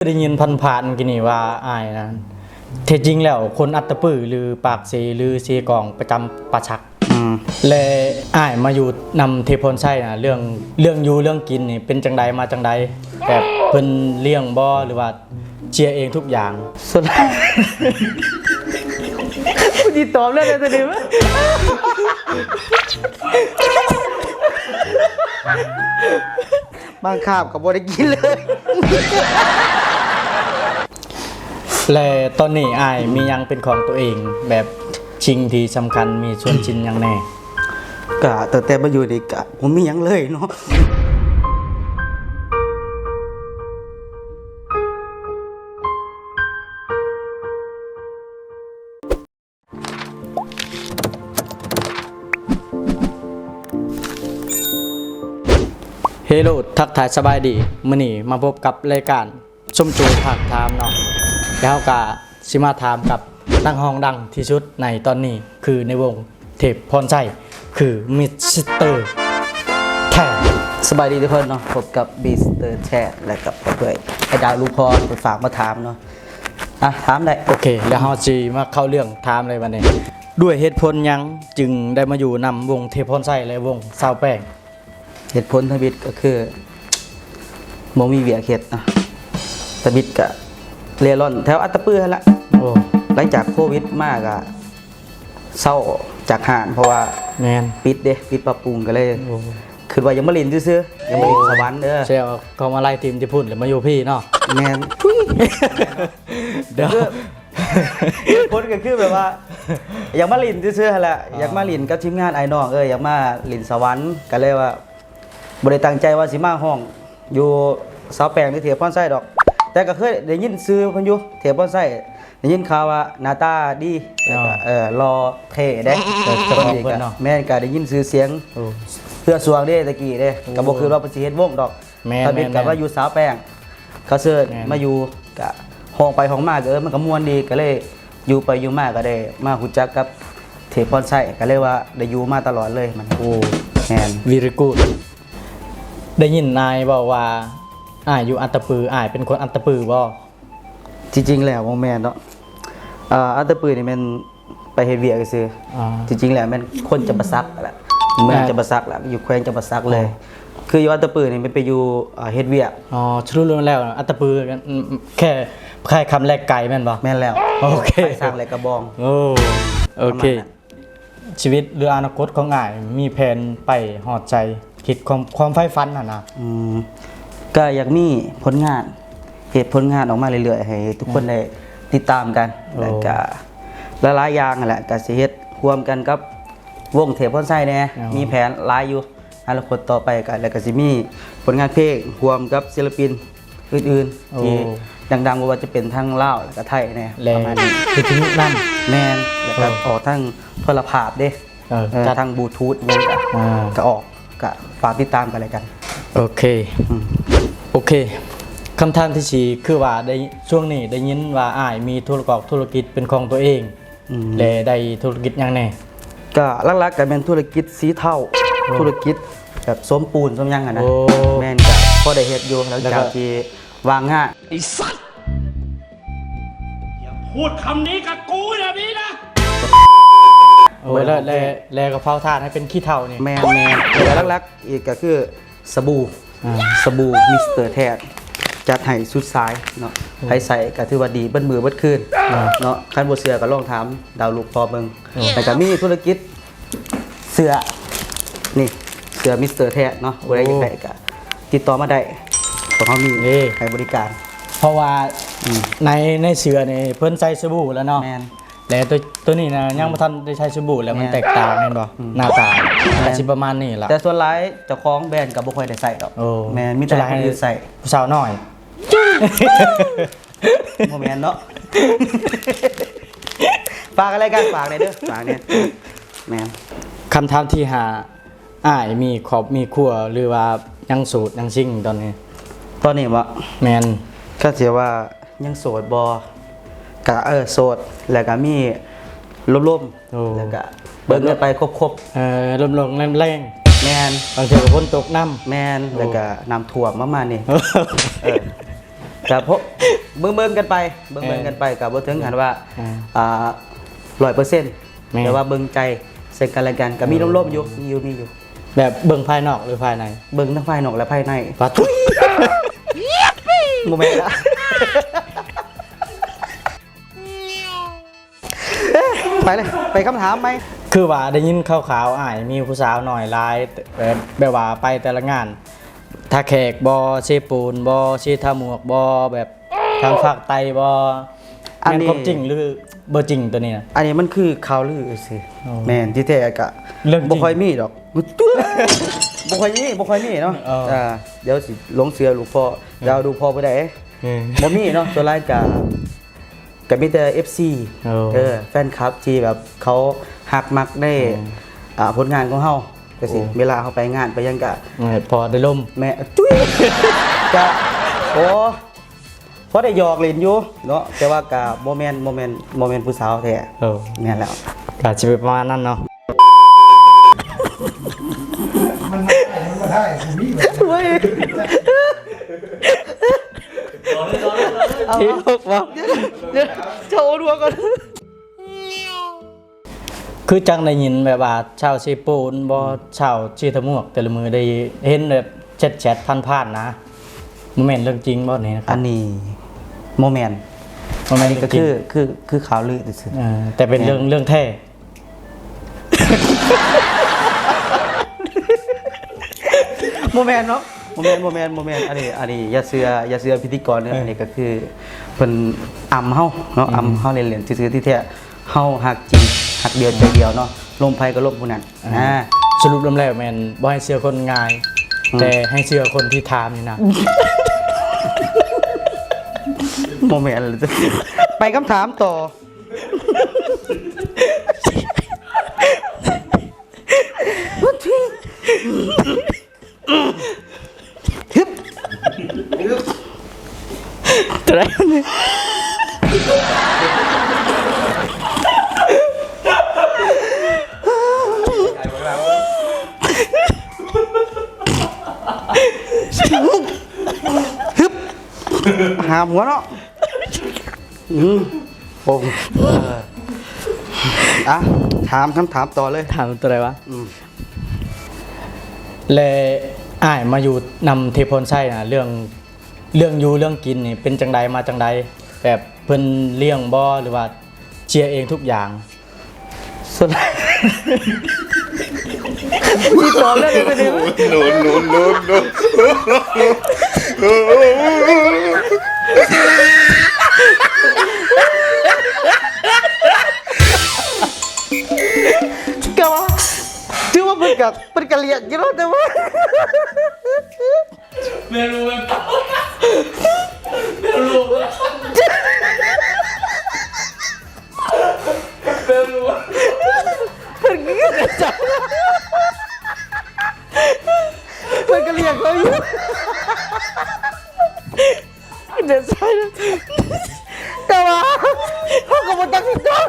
ໄດ້ຍິນຜ່ານໆກີ້ນີ້ວ່າອ້າຍນັ້ນ ແທ້ຈິງແລ້ວຄົນອັດຕະປື ຫຼື ປາກເຊ ຫຼື ເຊກອງ ປະຈຳປ່າສັກ. ອືມ ແລະ ອ້າຍມາຢູ່ນຳເທບພອນໄຊນະ ເລື່ອງ ເລື່ອງຢູ່ເລື່ອງກິນນີ້ເປັນຈັ່ງໃດ ມາຈັ່ງໃດ? ແບບເພິ່ນລ້ຽງບໍ່ ຫຼືວ່າເຈຍເອງທຸກຢ່າງ? ສ່ວນຫຼາຍ ກູຊິຕອບເລື່ອງໃດຕົວນີ້ວະ? ບາງຄາບກໍບໍ່ໄດ້ກິນເລີຍ. ແລະ ຕອນນີ້ອ້າຍມີຫຍັງເປັນຂອງຕົວເອງ ແບບສິ່ງທີ່ສຳຄັນ ມີຊົນຊິນຫຍັງແດ່? ກະຕັ້ງແຕ່ມາຢູ່ນີ້ກະບໍ່ມີຫຍັງເລີຍເນາະ. ເຮໂລ ທັກທາຍສະບາຍດີ. ມື້ນີ້ມາພົບກັບລາຍການຊົມໂຈຍພາກຖາມເນາະ ແລ້ວເຮົາກະຊິມາຖາມກັບນັກຮ້ອງດັງທີ່ສຸດໃນຕອນນີ້ ຄືໃນວົງເທບພອນໄຊ ຄືມິດສເຕີແທດ. ສະບາຍດີທຸກຄົນເນາະ, ພົບກັບມິດສເຕີແທດ ແລະ ກັບພວກເອື້ອຍ ໄອ້ດາວ ລູກພໍ່ ເພິ່ນຝາກມາຖາມເນາະ. ອ່ະ ຖາມໄດ້. ໂອເຄ ແລ້ວເຮົາຊິມາເຂົ້າເລື່ອງຖາມເລີຍບັດນີ້. ດ້ວຍເຫດຜົນຫຍັງຈຶ່ງໄດ້ມາຢູ່ນຳວົງເທບພອນໄຊ ແລະ ວົງຊາວແປ້ງ? ເຫດຜົນທຳອິດກໍຄືບໍ່ມີວຽກເຮັດເນາະ, ທຳອິດກໍເລ່ລ່ອນແຖວອັດຕະປືຫັ້ນລະ. ໂອ້ ຫຼັງຈາກໂຄວິດມາກໍເຊົາຈາກຮ້ານ ເພາະວ່າ ແມ່ນ ປິດເດ້ ປິດປັບປຸງ ກໍເລີຍ ໂອ້ ຄິດວ່າຢາກມາຫຼິ້ນຊື່ໆ ຢາກມາຫຼິ້ນສະຫວັນເດີ. ແຊວເຂົ້າມາໄລ່ທີມທີ່ພຸ້ນ ແລ້ວມາຢູ່ພີ້ເນາະ. ແມ່ນ ທຸຍ ດຽວ ຄື ເຫດຜົນກໍຄືແບບວ່າ ຢາກມາຫຼິ້ນຊື່ໆຫັ້ນແຫຼະ. ອໍ ຢາກມາຫຼິ້ນກັບທີມງານອ້າຍນ້ອງເອີຍ ຢາກມາຫຼິ້ນສະຫວັນ ກໍເລີຍວ່າບໍ່ໄດ້ຕັ້ງໃຈວ່າຊິມາຮ້ອງຢູ່ຊາວແປ້ງ ຫຼື ເທບພອນໄຊດອກ, ແຕ່ກໍເຄີຍໄດ້ຍິນຊື່ເພິ່ນຢູ່ ເທບພອນໄຊ. ໄດ້ຍິນຂ່າວວ່າໜ້າຕາດີ ອໍ ແລ້ວກໍ ເອີ ຫຼໍ່ເທ່ເດ້. ເອີ ເຈົ້າຂອງເພິ່ນເນາະ. ແມ່ນ ກໍໄດ້ຍິນຊື່ສຽງ. ໂອ້ ເພື່ອສວງເດ້ ແຕ່ກີ້ເດ້ ໂອ້ ກໍບໍ່ຄິດວ່າເພິ່ນຊິເຮັດວົງດອກ. ແມ່ນ ທຳອິດ ແມ່ນ ກໍມາຢູ່ຊາວແປ້ງ ເຂົາເຊີນ ແມ່ນ ມາຢູ່ ກະຮ້ອງໄປຮ້ອງມາ ກໍ ເອີ ມັນກໍມ່ວນດີ ກໍເລີຍຢູ່ໄປຢູ່ມາກໍໄດ້ມາຮູ້ຈັກກັບເທບພອນໄຊ ກໍເລີຍວ່າໄດ້ຢູ່ມາຕະຫຼອດເລີຍມັນ. ໂອ້ ແມ່ນ very good. ໄດ້ຍິນອ້າຍເວົ້າວ່າ ອ້າຍຢູ່ອັດຕະປື ອ້າຍເປັນຄົນອັດຕະປືບໍ່? ທີ່ຈິງແລ້ວບໍ່ແມ່ນເນາະ, ເອີ ອັດຕະປືນີ້ແມ່ນ ໄປເຮັດວຽກຊື່ໆ. ອໍ ທີ່ຈິງແລ້ວແມ່ນຄົນຈຳປາສັກແຫຼະ ເມືອງ ອ່າ ຈຳປາສັກແຫຼະ ຢູ່ແຂວງຈຳປາສັກເລີຍ. ອໍ ຄືຢູ່ອັດຕະປືນີ້ແມ່ນໄປຢູ່ ເຮັດວຽກ. ອໍ ສະຫຼຸບແລ້ວອັດຕະປື ແຄ່ຄ້າຍຄຳແລກໄກ່ແມ່ນບໍ່? ແມ່ນແລ້ວ. ໂອເຄ ຄ້າຍຊ່າງແລກກະບອງ. ໂອ້ ໂອເຄ ປະມານນັ້ນ. ຊີວິດ ຫຼື ອະນາຄົດຂອງອ້າຍ ມີແຜນໄປຮອດໃສ? ຄິດຄວາມ ຄວາມໃຝ່ຝັນຫັ້ນນະ. ອືມ ກໍຢາກມີຜົນງານ ເຮັດຜົນງານອອກມາເລື້ອຍໆ ໃຫ້ທຸກຄົນ ອືມ ໄດ້ຕິດຕາມກັນ. ໂອ້ ແລ້ວກະຫຼາຍໆຢ່າງຫັ້ນແຫຼະ ກະຊິເຮັດຮ່ວມກັນກັບວົງເທບພອນໄຊແດ່. ອໍ ມີແຜນຫຼາຍຢູ່ ອະນາຄົດຕໍ່ໄປກະ ແລ້ວກະຊິມີຜົນງານເພງຮ່ວມກັບສິນລະປິນ ອື່ນໆ ໂອ້ ທີ່ດັງໆ ບໍ່ວ່າຈະເປັນທັງລາວ ແລະກະໄທແດ່ ແລະ ປະມານນີ້ ວິທະຍຸນຳ. ແມ່ນ ແລ້ວກະ ໂອ້ ອອກທາງໂທລະພາບເດ້. ເອີ ເອີ ຈັດ ທາງບລູທູດ ອາ ກະອອກ ກະຝາກຕິດຕາມກັນແລ້ວກັນ. ໂອເຄ ອືມ ໂອເຄ ຄຳຖາມທີສີ່ ຄືວ່າໄດ້ ຊ່ວງນີ້ໄດ້ຍິນວ່າອ້າຍມີທຸລະກອກທຸລະກິດເປັນຂອງຕົວເອງ. ອືມ ແລະ ໄດ້ທຸລະກິດຫຍັງແດ່? ກະຫຼັກໆ ກະແມ່ນທຸລະກິດສີເທົາ. ໂອ້ ທຸລະກິດແບບໂສມປູນໂສມຫຍັງຫັ້ນນະ. ໂອ້ ແມ່ນ ກະພໍໄດ້ເຮັດຢູ່ ຫຼັງຈາກທີ່ວ່າງງານ. ໄອ້ສັດ ຢ່າພູດຄຳນີ້ກັບກູແບບນີ້ນະ. ໂອ້ ແລ້ວ ແລ້ວກໍເຜົາຖ່ານໃຫ້ເປັນຂີ້ເຖົ້ານີ້. ແມ່ນໆ ແລ້ວກໍຫຼັກໆ ອີກກໍຄື ສະບູ ອ່າ ສະບູມິດສເຕີແທດ ຈັດໃຫ້ສຸດສາຍເນາະ. ໂອ້ ໃຜໃສ່ກໍຖືວ່າດີເບິດມື້ເບິດຄືນ ອ່າ ເນາະ. ຄັນບໍ່ເຊື່ອກໍລອງຖາມດາວລູກພໍ່ເບິ່ງ. ໂອ້ ແລ້ວກໍມີທຸລະກິດເສື້ອ ນີ້ ເສື້ອມິດສເຕີແທດເນາະ. ໂອ້ ຜູ້ໃດຢາກໄດ້ກໍຕິດຕໍ່ມາໄດ້ ພວກເຮົາມີ ນີ້ ໃຫ້ບໍລິການ. ເພາະວ່າ ອືມ ໃນ ໃນເສື້ອນີ້ເພິ່ນໃສ່ສະບູແລ້ວເນາະ. ແມ່ນ. ແລະ ໂຕ ໂຕນີ້ນະ ອືມ ຍັງບໍ່ທັນໄດ້ໃຊ້ສະບູ ແລ້ວມັນ ແມ່ນ ແຕກຕ່າງແມ່ນບໍ່? ອືມ ໜ້າຕາ ແມ່ນ ອາດຊິປະມານນີ້ລະ. ແຕ່ສ່ວນຫຼາຍເຈົ້າຂອງແບຣນກໍບໍ່ຄ່ອຍໄດ້ໃຊ້ດອກ. ໂອ້ ແມ່ນ ມີແຕ່ຄົນອື່ນໃຊ້. ຜູ້ສາວນ້ອຍ ບໍ່ແມ່ນເນາະ. ຝາກອະໄລກັນ ຝາກແດ່ເດີ ຝາກແດ່. ແມ່ນ. ຄຳຖາມທີຫ້າ ອ້າຍມີຄອບມີຄົວ ຫຼືວ່າຍັງໂສດຍັງຊິງຕອນນີ້? ຕອນນີ້ບໍ? ແມ່ນ. ຄັນຊິວ່າຍັງໂສດບໍ? ກະ ເອີ ໂສດ ແລ້ວກະມີລົມໆ. ໂອ້ ແລ້ວກະເບິ່ງກັນໄປຄົບໆ. ເອີ ລົມໆແລງໆ. ແມ່ນ. ບາງເທື່ອກໍຝົນຕົກນຳ. ແມ່ນ. ໂອ້ ແລ້ວກະນ້ຳຖ້ວມປະມານນີ້. ເອີ. ກໍເບິ່ງໆກັນໄປ ເບິ່ງໆກັນໄປ ກໍບໍ່ເຖິງຂັ້ນວ່າ ອ່າ ຮ້ອຍເປີເຊັນ ແຕ່ວ່າເບິ່ງໃຈເຊິ່ງກັນແລະກັນ ກໍມີລົມໆຢູ່ ມີຢູ່ ມີຢູ່ ແບບເບິ່ງພາຍນອກ ຫຼື ພາຍໃນ? ເບິ່ງທັງພາຍນອກ ແລະ ພາຍໃນ. ປາດ ທຸຍ ບໍ່ແມ່ນລະ. ເອີ ໄປເລີຍ ໄປຄຳຖາມໃໝ່. ຄືວ່າໄດ້ຍິນຂ່າວໆ ອ້າຍມີຜູ້ສາວນ້ອຍຫຼາຍ ແບບ ແບບວ່າໄປແຕ່ລະງານ ທ່າແຂກບໍ່ ເຊໂປນບໍ່ ເຊທ່າໝວກບໍ່ ແບບທາງພາກໃຕ້ບໍ່? ອັນນີ້ແມ່ນຄວາມຈິງ ຫຼື ບໍ່ຈິງໂຕນີ້ນະ? ອັນນີ້ມັນຄືຂ່າວລືຊື່ໆ. ໂອ້ ແມ່ນ ທີ່ແທ້ກະເລື່ອງຈິງ ບໍ່ຄ່ອຍມີດອກ ບໍ່ຄ່ອຍມີ ບໍ່ຄ່ອຍມີເນາະ. ເອີ ອ່າ ດຽວຊິຫຼົງເຊື່ອລູກພໍ່ ເອີ ດາວດູພໍ່ບໍ່ໄດ້ ເອີ ບໍ່ມີເນາະ. ສ່ວນຫຼາຍກະ ກໍມີແຕ່ເອັຟຊີ ເອີ ເອີ ແຟນຄລັບທີ່ແບບເຂົາຮັກມັກໃນ ເອີ ອ່າ ຜົນງານຂອງເຮົາ ຈັ່ງຊີ້. ໂອ້ ເວລາເຮົາໄປງານໄປຫຍັງກະ ເອີ ພໍໄດ້ລົມ ແມ່ນ ຈຸ້ຍ ກະ ໂອ້ ພໍໄດ້ຫຍອກຫຼິ້ນຢູ່ເນາະ ແຕ່ວ່າກະບໍ່ແມ່ນ ບໍ່ແມ່ນ ບໍ່ແມ່ນຜູ້ສາວແທ້. ເອີ ແມ່ນແລ້ວ ກະຊິເປັນປະມານນັ້ນເນາະ. ມັນບໍ່ໄດ້ ມັນບໍ່ໄດ້ ບໍ່ມີແບບ ໂອ້ຍ ເອົາ ທີ່ຫົກບໍ່? ດຽວ ດຽວ ເຈົ້າໂອນຫົວກ່ອນ. ຄືຈັ່ງໄດ້ຍິນແບບວ່າຊາວເຊໂປນບໍ່ ຊາວເຊທະໝວກ ແຕ່ລະມື້ໄດ້ເຫັນແບບແຊັດໆ ຜ່ານໆ ນະ ບໍ່ແມ່ນເລື່ອງຈິງບໍ່ນີ້ນະ? ອັນນີ້ບໍ່ແມ່ນ ບໍ່ແມ່ນ ອັນນີ້ກໍຄື ຄື ຄືຂ່າວລືຊື່ໆ. ເອີ ແຕ່ເປັນເລື່ອງ ແມ່ນ ເລື່ອງແທ້. ບໍ່ແມ່ນເນາະ ບໍ່ແມ່ນ ບໍ່ແມ່ນ ບໍ່ແມ່ນ. ອັນນີ້ ອັນນີ້ຢ່າເຊື່ອ ຢ່າເຊື່ອພິທີກອນເດີ. ເອີ ອັນນີ້ກໍຄືເພິ່ນອຳເຮົາເນາະ ອຳເຮົາເລ່ນໆ ຊື່ໆ. ທີ່ແທ້ເຮົາຮັກຈິງ ຮັກດຽວໃຈດຽວເນາະ ລົມໃຜກໍລົມຜູ້ນັ້ນ. ອ່າ ສະຫຼຸບລວມແລ້ວແມ່ນບໍ່ໃຫ້ເຊື່ອຄົນງ່າຍ ອືມ ແຕ່ໃຫ້ເຊື່ອຄົນທີ່ຖາມນີ້ນະ. ບໍ່ແມ່ນ ໄປຄຳຖາມຕໍ່. ຮຶບ ເທົ່າໃດນີ້? ຮຶບ ຫາມຫົວເນາະ. ອືມ ໂອ້ ເອີ ອ່ະ ຖາມຄຳຖາມຕໍ່ເລີຍ. ຖາມຕົວໃດວະ? ອືມ ແລະ ອ້າຍມາຢູ່ນຳເທບພອນໄຊນະ ເລື່ອງ ເລື່ອງຢູ່ເລື່ອງກິນນີ້ເປັນຈັ່ງໃດ ມາຈັ່ງໃດ? ແບບເພິ່ນລ້ຽງບໍ່ ຫຼືວ່າເຈຍເອງທຸກຢ່າງ? ສ່ວນຫຼາຍ ມີຕອບແລ້ວນີ້. No, no, no, no. ກະວ່າ ຖືວ່າເພິ່ນກະ ເພິ່ນກະລ້ຽງຢູ່ເນາະ ແຕ່ວ່າ ແມ່ນບໍ່ແມ່ນ ແມ່ນບໍ່ແມ່ນ ແມ່ນບໍ່ແມ່ນ ເພິ່ນກໍ ເພິ່ນກໍລ້ຽງເຂົາຢູ່ ເດີນສາຍ ແຕ່ວ່າເຮົາກໍບໍ່ຈັກຊິຕອບ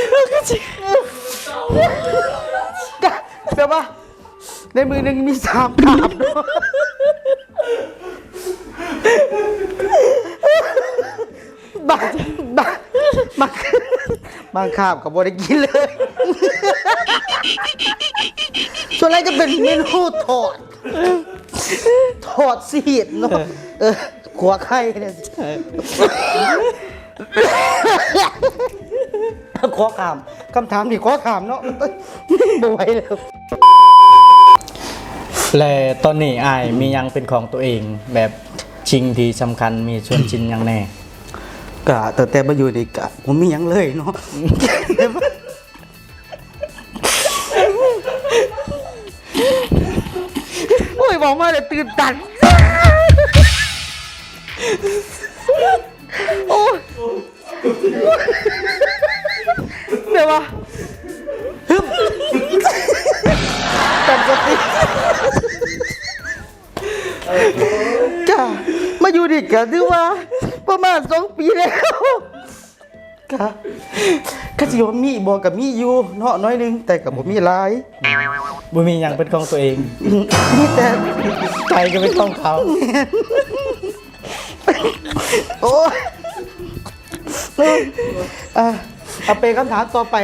ເຮົາກໍຊິ ແບບວ່າ ໃນມື້ໜຶ່ງມີສາມຄາບເນາະ ບາງ ບາງ ບາງ ບາງຄາບກໍບໍ່ໄດ້ກິນເລີຍ ສ່ວນຫຼາຍກໍເປັນເມນູທອດ ທອດຊີດເນາະ ເອີ ເອີ ຂົ້ວໄຂ່ນີ້ ຂໍຂ້າມ ຄຳຖາມນີ້ຂໍຂ້າມເນາະ ບໍ່ໄຫວແລ້ວ. ແລະ ຕອນນີ້ອ້າຍມີຫຍັງເປັນຂອງຕົວເອງ ແບບສິ່ງທີ່ສຳຄັນ ມີຊວນຊິນຫຍັງແດ່? ກະຕັ້ງແຕ່ມາຢູ່ນີ້ກະບໍ່ມີຫຍັງເລີຍເນາະ. ໂອ້ຍ ເວົ້າມາແລ້ວຕື່ນຕັນ ໂອ້ຍ ແບບວ່າ ຮຶບ ຕັ້ງສະຕິ ກະມາຢູ່ນີ້ກະຖືວ່າປະມານສອງປີແລ້ວ ກະ ກໍຊິວ່າມີບໍ່ ກໍມີຢູ່ເນາະ ໜ້ອຍໜຶ່ງ ແຕ່ກໍບໍ່ມີຫຼາຍ. ບໍ່ມີຫຍັງເປັນຂອງຕົວເອງ ມີແຕ່ໃຈກໍເປັນຂອງເຂົາ. ໂອ້ຍ ອ່ະ ເອົາໄປຄຳຖາມຕໍ່ໄປ.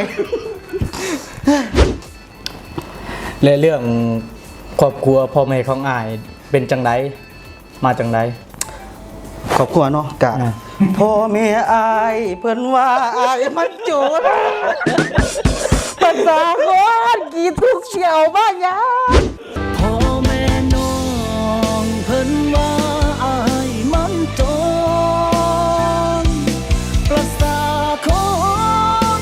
ແລະ ເລື່ອງຄອບຄົວພໍ່ແມ່ຂອງອ້າຍເປັນຈັ່ງໃດ? ມາຈັ່ງໃດ? ຄອບຄົວເນາະ ກະ ອ່າ ພໍ່ແມ່ອ້າຍເພິ່ນວ່າອ້າຍມັນໂຈນ ພາສາຄົນຂີ້ທຸກຊິເອົາມາຫຍັງ? ພໍ່ແມ່ນ້ອງເພິ່ນວ່າອ້າຍມັນໂຈນ ພາສາຄົ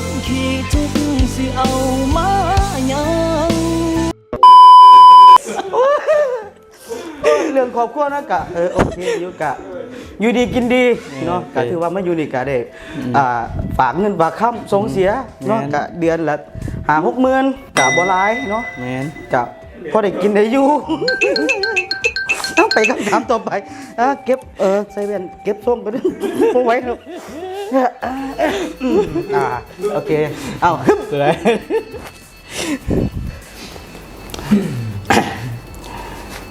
ນຂີ້ທຸກຊິເອົາມາຫຍັງ? ເລື່ອງຄອບຄົວນະ ກະ ເອີ ໂອເຄຢູ່ ກະຢູ່ດີກິນດີເນາະ ແມ່ນ ກະຖືວ່າມາຢູ່ນີ້ກະໄດ້ ອືມ ອ່າ ຝາກເງິນຝາກຄຳສົ່ງເສຍເນາະ ແມ່ນ ກະເດືອນລະຫ້າຫົກໝື່ນ ກະບໍ່ຫຼາຍເນາະ ແມ່ນ ກະພໍໄດ້ກິນໄດ້ຢູ່. ເອົາ ໄປຄຳຖາມຕໍ່ໄປ ອ່າ ເກັບ ເອີ ໃສ່ແວ່ນເກັບຊົງໄປ ບໍ່ໄຫວແລ້ວ ອ່າ ໂອເຄ ເອົາ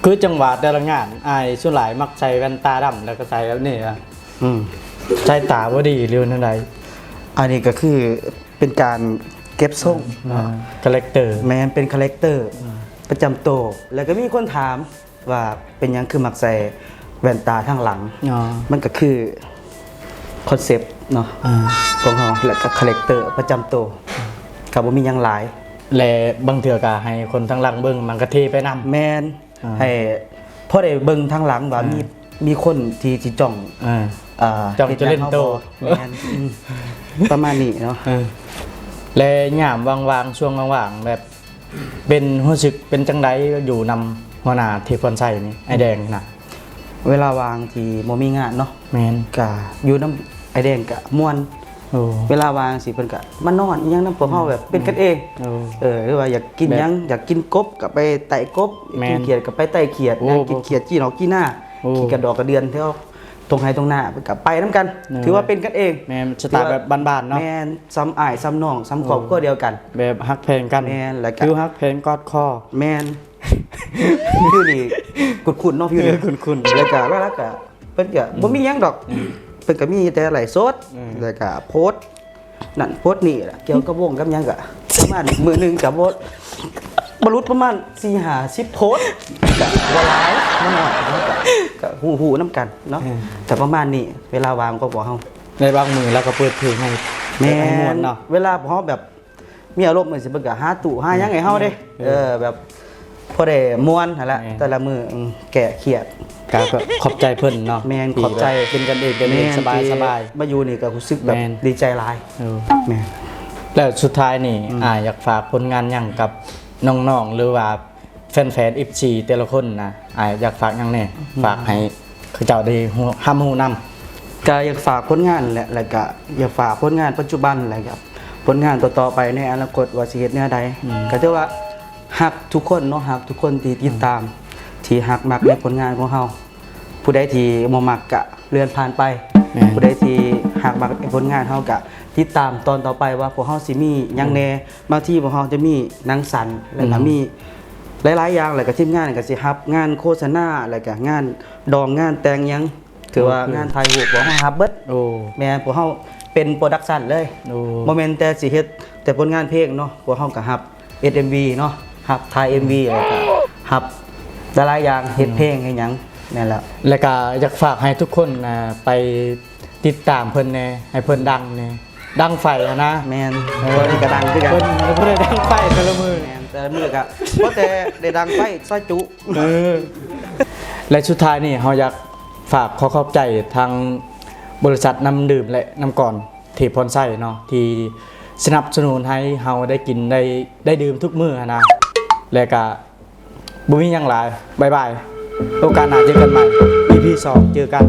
ຄືຈັ່ງວ່າແຕ່ລະງານ ອ້າຍສ່ວນຫຼາຍມັກໃສ່ແວ່ນຕາດຳ ແລ້ວກໍໃສ່ແບບນີ້ ອືມ ສາຍຕາບໍ່ດີ ຫຼືວ່າແນວໃດ? ອັນນີ້ກໍຄືເປັນການເກັບຊົງ ອ່າ ເນາະ ຄາແຣັກເຕີ ແມ່ນ ເປັນຄາແຣັກເຕີ ອ່າ ປະຈຳໂຕ ແລ້ວກໍມີຄົນຖາມ ວ່າເປັນຫຍັງຄືມັກໃສ່ແວ່ນຕາທາງຫຼັງ? ອໍ ມັນກໍຄືຄອນເຊັບເນາະ ອ່າ ຂອງເຮົາ ແລະກໍຄາແຣັກເຕີປະຈຳໂຕ ກໍບໍ່ມີຫຍັງຫຼາຍ ແລະບາງເທື່ອກໍໃຫ້ຄົນທາງຫຼັງເບິ່ງ ມັນກໍເທ່ໄປນຳ. ແມ່ນ ອ່າ ໃຫ້ພໍໄດ້ເບິ່ງທາງຫຼັງວ່າ ອ່າ ມີ ມີຄົນທີ່ຊິຈ້ອງ ອ່າ ເອີ ຈ້ອງຈະເຫຼັ້ນໂຕ ເຮັດຫຍັງເຮົາບໍ່? ແມ່ນ ອືມ ປະມານນີ້ເນາະ ເອີ ແລະຍາມວ່າງໆ ຊ່ວງວ່າງໆ ແບບ ເປັນ ຮູ້ສຶກເປັນຈັ່ງໃດຢູ່ນຳຫົວໜ້າເທບພອນໄຊນີ້ ອ້າຍແດງນະ? ເວລາວ່າງທີ່ບໍ່ມີງານເນາະ ແມ່ນ ກະຢູ່ນຳອ້າຍແດງກະມ່ວນ. ໂອ້ ເວລາວ່າງຊີ້ເພິ່ນກະມານອນອີ່ຫຍັງນຳພວກເຮົາ ອືມ ແບບເປັນກັນເອງ. ໂອ້ ເອີ ຫຼືວ່າຢາກກິນຫຍັງ ແບບ ຢາກກິນກົບກະໄປໄຕ້ກົບ ແມ່ນ ກິນຂຽດກະໄປໄຕ້ຂຽດ ໂອ້ ຍ່າງກິນຂຽດຈີ່ນອກຈີ່ນາ ໂອ້ ຂຽດກະດອກກະເດືອນແຖວ ທົ່ງໄຮ່ທົ່ງນາ ເພິ່ນກໍໄປນຳກັນ ເອີ ຖືວ່າເປັນກັນເອງ ແມ່ນ ສະໄຕແບບບ້ານໆເນາະ ແມ່ນ ສ່ຳອ້າຍສ່ຳນ້ອງ ສ່ຳຄອບຄົວດຽວກັນ ແບບຮັກແພງກັນ ແມ່ນ ແລ້ວກໍ ຄືຮັກແພງກອດຄໍ ແມ່ນ ຄືນີ້ຄຸ້ນໆເນາະ ຄືນີ້ ເອີ ຄຸ້ນໆ ແລ້ວກໍ ແລ້ວກໍເພິ່ນກໍ ອືມ ບໍ່ມີຫຍັງດອກ ອືມ ເພິ່ນກໍມີແຕ່ໄລຟ໌ສົດ ອືມ ແລ້ວກໍໂພສ ນັ້ນໂພສນີ້ລະ ກ່ຽວກັບວົງກັບຫຍັງກະປະມານມື້ໜຶ່ງກະບໍ່ ບໍ່ຫຼຸດປະມານສີ່ຫ້າສິບໂພສ ກະບໍ່ຫຼາຍບໍ່ໜ້ອຍ ເຮົາກະ ກະຮູ້ໆນຳກັນເນາະ ເອີ ກະປະມານນີ້ ເວລາວ່າງຂອງພວກເຮົາ ໃນບາງມື້ລາວກໍເປີດເພງໃຫ້ ແມ່ນ ໃຫ້ມ່ວນເນາະ ເວລາພວກເຮົາແບບ ມີອາລົມຈັ່ງຊີ້ ເພິ່ນກໍຫາຕູ້ຫາຫຍັງໃຫ້ເຮົາເດ້ ເອີ ເອີ ແບບພໍໄດ້ມ່ວນຫັ້ນແຫຼະ ແມ່ນ ແຕ່ລະມື້ ອືມ ແກ້ຄຽດ ກໍ ກໍຂອບໃຈເພິ່ນເນາະ ແມ່ນ ທີ່ ຂອບໃຈ ແບບເປັນກັນເອງ ເປັນເອງ ແມ່ນ ສະບາຍໆ ທີ່ມາຢູ່ນີ້ກໍຮູ້ສຶກແບບ ແມ່ນ ດີໃຈຫຼາຍ ເອີ ແມ່ນ ແລ້ວສຸດທ້າຍນີ້ ອືມ ອ້າຍຢາກຝາກຜົນງານຫຍັງກັບນ້ອງໆ ຫຼືວ່າ ແຟນໆ ເອັຟຊີ ແຕ່ລະຄົນນະ ອ້າຍຢາກຝາກຫຍັງແດ່? ອືມ ຝາກໃຫ້ເຂົາເຈົ້າໄດ້ຮູ້ ຮັບຮູ້ນຳ. ກະຢາກຝາກຜົນງານແຫຼະ ແລ້ວກະຢາກຝາກຜົນງານປັດຈຸບັນ ແລ້ວກະຜົນງານຕໍ່ໆໄປໃນອະນາຄົດວ່າຊິເຮັດແນວໃດ. ອືມ ກະຖືວ່າຮັກທຸກຄົນເນາະ ຮັກທຸກຄົນທີ່ຕິດຕາມ ອືມ ທີ່ຮັກມັກໃນຜົນງານຂອງເຮົາ. ຜູ້ໃດທີ່ບໍ່ມັກກະເລື່ອນຜ່ານໄປ. ແມ່ນ ຜູ້ໃດທີ່ຮັກມັກໃນຜົນງານເຮົາກະຕິດຕາມຕອນຕໍ່ໄປວ່າພວກເຮົາຊິມີຫຍັງແດ່. ອືມ ບາງທີພວກເຮົາຈະມີໜັງສັ້ນ ແລ້ວກະ ອືມ ມີຫຼາຍໆຢ່າງ ແລ້ວກະທີມງານກະຊິຮັບງານໂຄສະນາ ແລ້ວກະງານດອງງານແຕ່ງຫຍັງ ຖືວ່າ ໂອ້ ຄືງານຖ່າຍຮູບພວກເຮົາຮັບເບິດ. ໂອ້ ແມ່ນ ພວກເຮົາເປັນໂປຣດັກຊັນເລີຍ. ໂອ້ ບໍ່ແມ່ນແຕ່ຊິເຮັດແຕ່ຜົນງານເພງເນາະ ພວກເຮົາກະຮັບ ເຮັດເອັມວີເນາະ ຮັບຖ່າຍເອັມວີ ແລ້ວກະຮັບຫຼາຍໆຢ່າງ ເຮັດເພງເຮັດຫຍັງ ແມ່ນແລ້ວ. ແລ້ວກະຢາກຝາກໃຫ້ທຸກຄົນ ອ່າ ໄປຕິດຕາມເພິ່ນແດ່ ໃຫ້ເພິ່ນດັງແດ່ ດັງໄຟຫັ້ນນະ. ແມ່ນ ເອີ ຕອນນີ້ກະດັງຄືກັນ ເພິ່ນບໍ່ໄດ້ດັງໄຟແຕ່ລະມື້. ແມ່ນ ແຕ່ລະມື້ກະພໍແຕ່ໄດ້ດັງໄຟຊອຍຈຸ. ເອີ ແລະ ສຸດທ້າຍນີ້ເຮົາຢາກຝາກຂໍຂອບໃຈທາງບໍລິສັດນ້ຳດື່ມ ແລະ ນ້ຳກ່ອນ ເທບພອນໄຊເນາະ ທີ່ສະໜັບສະໜູນໃຫ້ເຮົາໄດ້ກິນໄດ້ ໄດ້ດື່ມທຸກມື້ຫັ້ນນະ ແລະກະບໍ່ມີຫຍັງຫຼາຍ ບາຍບາຍ ໂອກາດໜ້າເຈີກັນໃໝ່ ອີພີສອງ ເຈີກັນ.